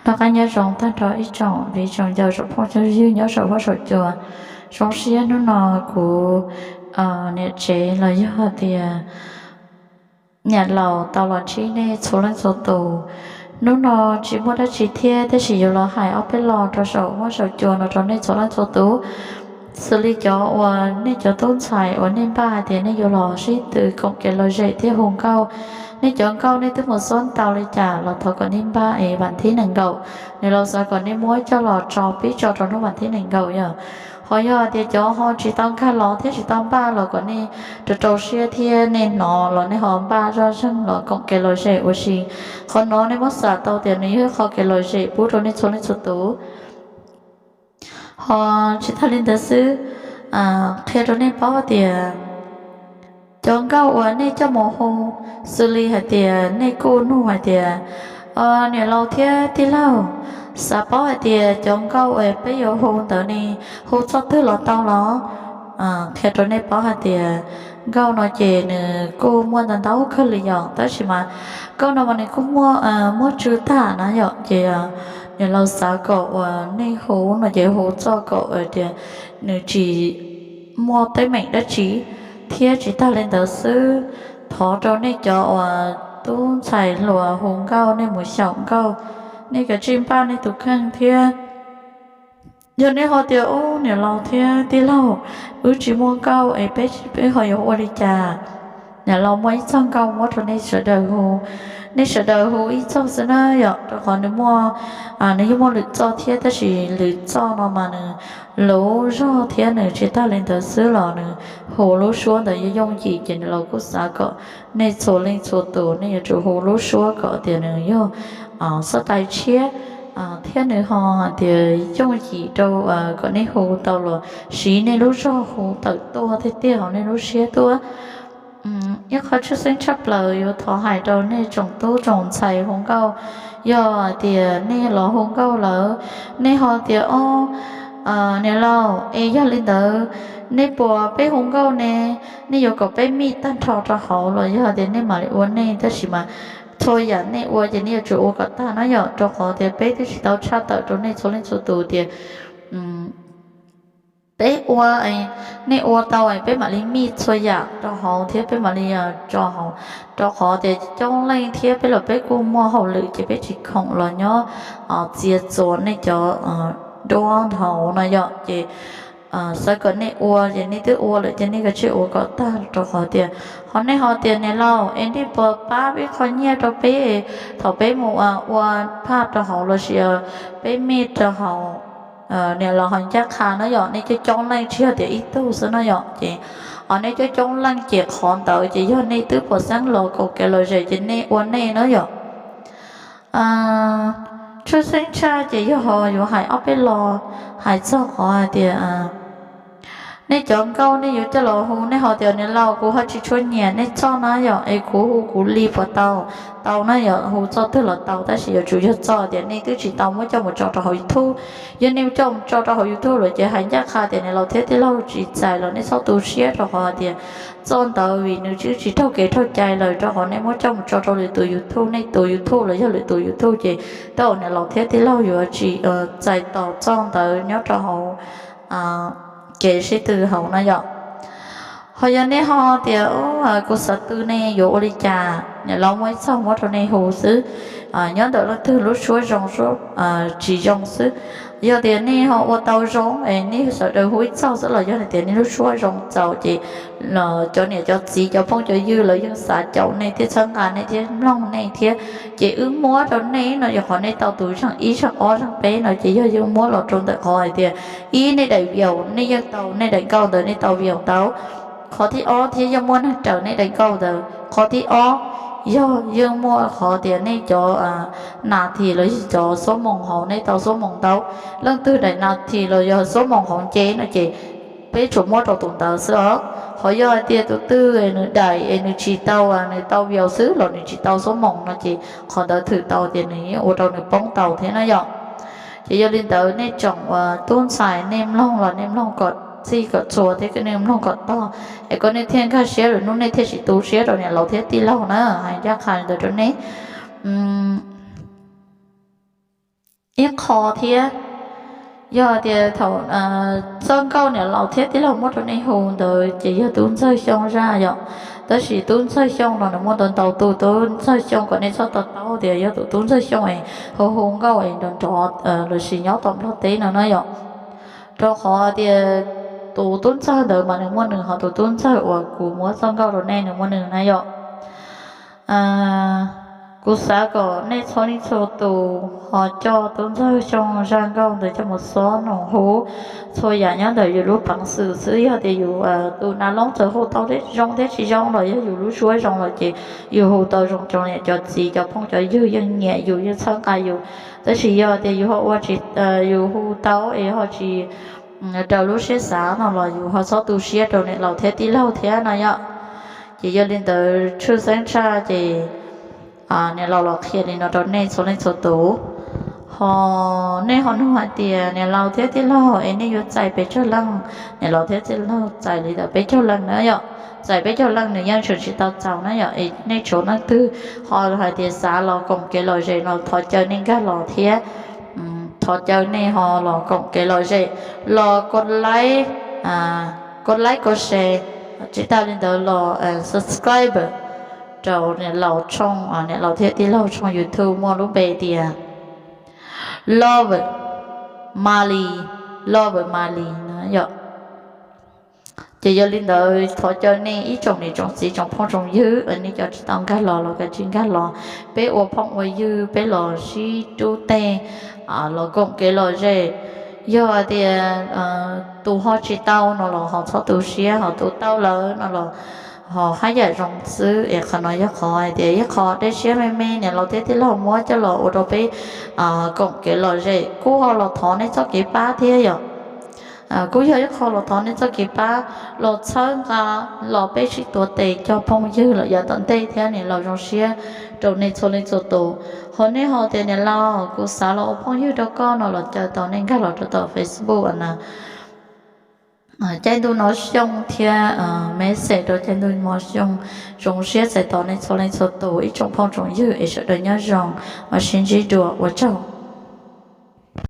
Noj qab nyob zoo tag nrho ib tsoom viv tsoom ncaus tsoom phooj tsoom ywg nyob saum huab saum cua. Zoo siab hnub no kuv niam tsev los yog tias niam laus tau los ntsib nej txhua leej txhua tus. Hnub no tsis muaj dab tsi thiab, tab sis yuav los hais ob peb lo rau saum huab saum cua no rau nej txhua leej txhua tus, xws li cov uas nej cov tub ntxhais uas nej npaj hais tias nej yuav los sib tw koom kev lom zem thiab hu nkauj. Nej cov nkauj nej twb mus xub tau li cas los thov kom nej npaj es vas thib nees nkaum, nws los xav kom nej muab coj los tso pib tso rau hnub vas thib nees nkaum yom. Ho yog tias cov ho tsis tau nkag los thiab tsis tau npaj los kom nej rau rau siab thiab nej hnov los nej ho npaj zoj zeeg los koom kev lom zem ua si. Qhov no nej muab xav tau tias nws yog ib qho kev lom zem pub rau nej txhua leej txhua tus. Ho tsis tag li ntawd xwb, qhia rau nej paub tias cov nkauj uas nej coj mus hu, xws li hais tias nej kuj nug hais tias, niam laus thiab tij laug, xav paub hais tias cov nkauj uas peb yuav hu ntawd ne hu txoj twg los tau los? Qhia rau nej paub hais tias nkauj no ces nws kuj muaj ntau ntau kawg li yom, tab sis mas nkauj no mas nws kuj muaj, muaj tsw tag na yom, ces niam laus xav kom uas nej hu no ces hu txoj kom tias nws tsis muaj teeb meem dab tsi. Thiab tsis tag li ntawd xwb, thov rau nej cov uas tub ntxhais hluas hu nkauj nej mus xyaum nkauj, nej kav tsij npaj nej tus kheej thiab. Yog nej ho tias, ub, niam laus thiab tij laug, wb tsis muaj nkauj es peb, peb ho yuav ua li cas? Niam laus muaj ib txoj nkauj muab rau nej sawv daws hu, nej sawv daws hu ib txoj xwb na yom, rau qhov nws muaj, nws yeej muaj lwm txoj thiab, tab sis lwm txoj no mas nws lub zog thiab nws tsis tag li ntawd xwb los nws hu lub suab ntawd yuav yooj yim, ces niam laus kuj xav kom nej txhua leej txhua tus nej yuav tsum hu lub suab kom tias nws yog xab tais tshiab, thiab nws ho hais tias yooj yim rau kom nej hu tau los siv nej lub zog hu tawm tuaj tiag tiag hauv nej lub siab tuaj. Ib qho tshwj xeeb tshaj plaws yuav thov hais rau nej tsoom tub tsoom ntxhais hu nkauj, yog hais tias nej los hu nkauj lawm, nej ho tias, o, niam laus, es yog li ntawd nej puas peb hu nkauj ne, nej yuav kom peb mij tag nrho rau hauv los yog tias nej mam li ua nej, tab sis mas txhua yam nej ua ces nej yuav tsum ua kom tag na yom, rau qhov tias peb twb tsis tau tshaj tawm rau nej txhua leej txhua tus tias peb ua, nej ua tau peb mam li mij txhua yam rau hauv thiab peb mam li tso hauv, rau qhov tias coob leej thiab peb los peb kuj muaj hauj lwm ces peb tsis khoom los nyob txia txuas nej cov duab hauv no yom, ces xav kom nej ua ces nej twb ua lawm ces nej kav tsij ua kom tag, rau qhov tias ho nej ho tias niam laus es nej puas pab peb qho nyiaj rau peb thaum peb mus ua phaj rau hauv los sis peb mij rau hauv. Niam laus ho ncaj qha na yom, nej coob coob leej tsis yog tias ib tug xwb no yom, ces ho nej coob coob leej ces qhov ntawd ces yog nej twb puas xeeb los koom kev lom zem ces nej ua nej na yom. Tshwj xeeb tshaj ces yog ho yuav hais ob peb lo, hais txog qhov hais tias nej cov nkauj nej yuav coj los hu, nej ho tias niam laus kuv ho tsis tshua nyiam nej txoj na yom, es kuv hu kuv li puas tau? Tau na yom, hu txoj twg los tau, tab sis yuav tsum yog txoj tias nej twb tsis tau muab coj mus tso rau hauv YouTube. Yog nej coj mus tso rau hauv YouTube lawm ces hais ncaj qha tias niam laus thiab tij laug tsis txais los nej txhob tu siab, rau qhov hais tias txoj ntawd vim nws twb tsis raug kev raug cai lawm, rau qhov nej muab coj mus tso rau lwm tus YouTube, nej tus YouTube los yog lwm tus YouTube ces tej zaum niam laus thiab tij laug yuav tsis txais tos txoj ntawd nyob rau hauv kev sib tw hauv na yom. Ho yog nej ho tias kuv xav tw ne yuav ua li cas, niam laus muaj ib txoj muab rau nej hu xwb. Nyob ntawm leej twg lub suab zoo suab tsis zoo xwb. Yog tias nej ho ua tau zoo es nej sawv daws hu ib txoj xwb los yog tias nej lub suab zoo txaus ces cov niam cov txiv cov phooj cov ywg lawv yeej xav caum nej thiab txhawb nqa nej thiab mloog nej thiab, ces wb muab rau nej no yog qhov nej tau tus zeeg ib zeeg ob zeeg peb no ces yog yeej muab los rau ntawm qhov hais tias ib nej daim view nej yeej tau nej daim nkauj ntawd nej tau view ntau. Qhov thib ob thiab yeej muaj neeg raws nej daim nkauj ntawd. Qhov thib ob yog yeej muaj qhov tias nej cov nas this los yog cov xuab moos hauv nej tau xuab moos ntau. Leej twg daim nas this los yog xuab moos hauv nce no ces peb tsuas muab rau tus ntawd xwb os. Qhov yog hais tias tus twg nws daim es nws tsis tau nws tau view xwb los nws tsis tau xuab moos no ces qhov ntawd thwm tau tias nws yeej ua rau nws poob tau thiab na yom. Ces yog li ntawd nej tsoom uas tub ntxhais nej mloog los nej mloog kom txhij kom txhua thiab nej mloog kom tog, es kom nej thiaj nkag siab lwm hnub nej thiaj tsis tu siab rau niam laus thiab tij laug na. Hais ncaj qha li ntawd rau nej. ib qho thiab. Yog tias thaum txoj nkauj niam laus thiab tij laug muab rau nej hu ntawd ces yog Tub Ntxawg Xyooj zaj yom. Tab sis Tub Ntxawg Xyooj no nws muaj ntau ntau tus, Tub Ntxawg Xyooj kom nej txhob to taub tias yog tus Tub Ntxawg Xyooj es hu hu nkauj es nrov nrov lossis nyob tom Nplog teb no na yom. Rau qhov tias tus Tub Ntxawg ntawd mas nws muaj nws, ho tus Tub Ntxawg uas kuv muab txoj nkauj rau nej nws muaj nws na yom. Kuv xav kom nej txhua leej txhua tus ho coj Tub Ntxawg Xyooj zaj nkauj ntawd coj mus xob nus hu txhua yam nyob ntawm yus lub peev xwm xwb. Yog tias yus tus nas loob txawm hu tau zoo thiab tsis zoo los yog yus lub suab zoo lawm ces yus hu tau zoo, cov niam cov txiv cov phooj cov ywg yeej nyiam yus yeej txhawb nqa yus. Tab sis yog tias yus ho ua tsis, yus hu tau es ho tsis raws lub siab xav no los yus ho txhob tu siab rau niam laus thiab tij laug thiab no yom. Ces yog li ntawd tshwj xeeb tshaj ces niam laus los qhia li no rau nej txhua leej txhua tus. Ho nej ho nug hais tias niam laus thiab tij laug es nej yuav txais pes tsawg leej, niam laus thiab tij laug txais li ntawm peb caug leej na yom. Txais peb caug leej nws yeej tseem tsis tau txaus na yom, es nej tshuav leej twg ho hais tias xav los koom kev lom zem no thov caw nej nkag los thiab. Thov caw nej ho los koom kev lom zem, los kos like, kos like kos share, tsis tag li ntawd los subscribe rau niam laus tshooj, niam laus thiab tij laug tshooj YouTube muaj lub npe tias Love Mali, Love Mali na yom. Ces yog li ntawd thov caw nej ib tsoom niam tsoom txiv tsoom phooj tsoom ywg nej cov tsis tau nkag los los kav tsij nkag los, peb ua phooj ua ywg peb los sib rub tej, los koom kev lom zem. Yog tias tus ho tsis tau no los ho txhob tu siab, ho tus tau lawm no los ho haj yam zoo xwb. Es qhov no yog qhov hais tias ib qho dej siab me me niam laus thiab tij laug muab coj los ua rau peb koom kev lom zem, kuj ho los thov nej txoj kev pab thiab yom. Kuj yog ib qho los thov nej txoj kev pab, los txhawb nqa, los peb sib tuav tes coj phooj ywg lawm yav tom ntej thiab niam laus zoo siab rau nej txhua leej txhua tus. Ho nej ho tias niam laus kuv xav los ua phooj ywg rau koj no los caw tau nej nkag los rau tom Facebook na. Caij ntuj no xyoo thiab message rau caij ntuj no xyoo. Zoo siab txais tos nej txhua leej txhua tus ib tsoom phooj tsoom ywg es sawv daws nyob zoo, mam sib ntsib dua, ua tsaug.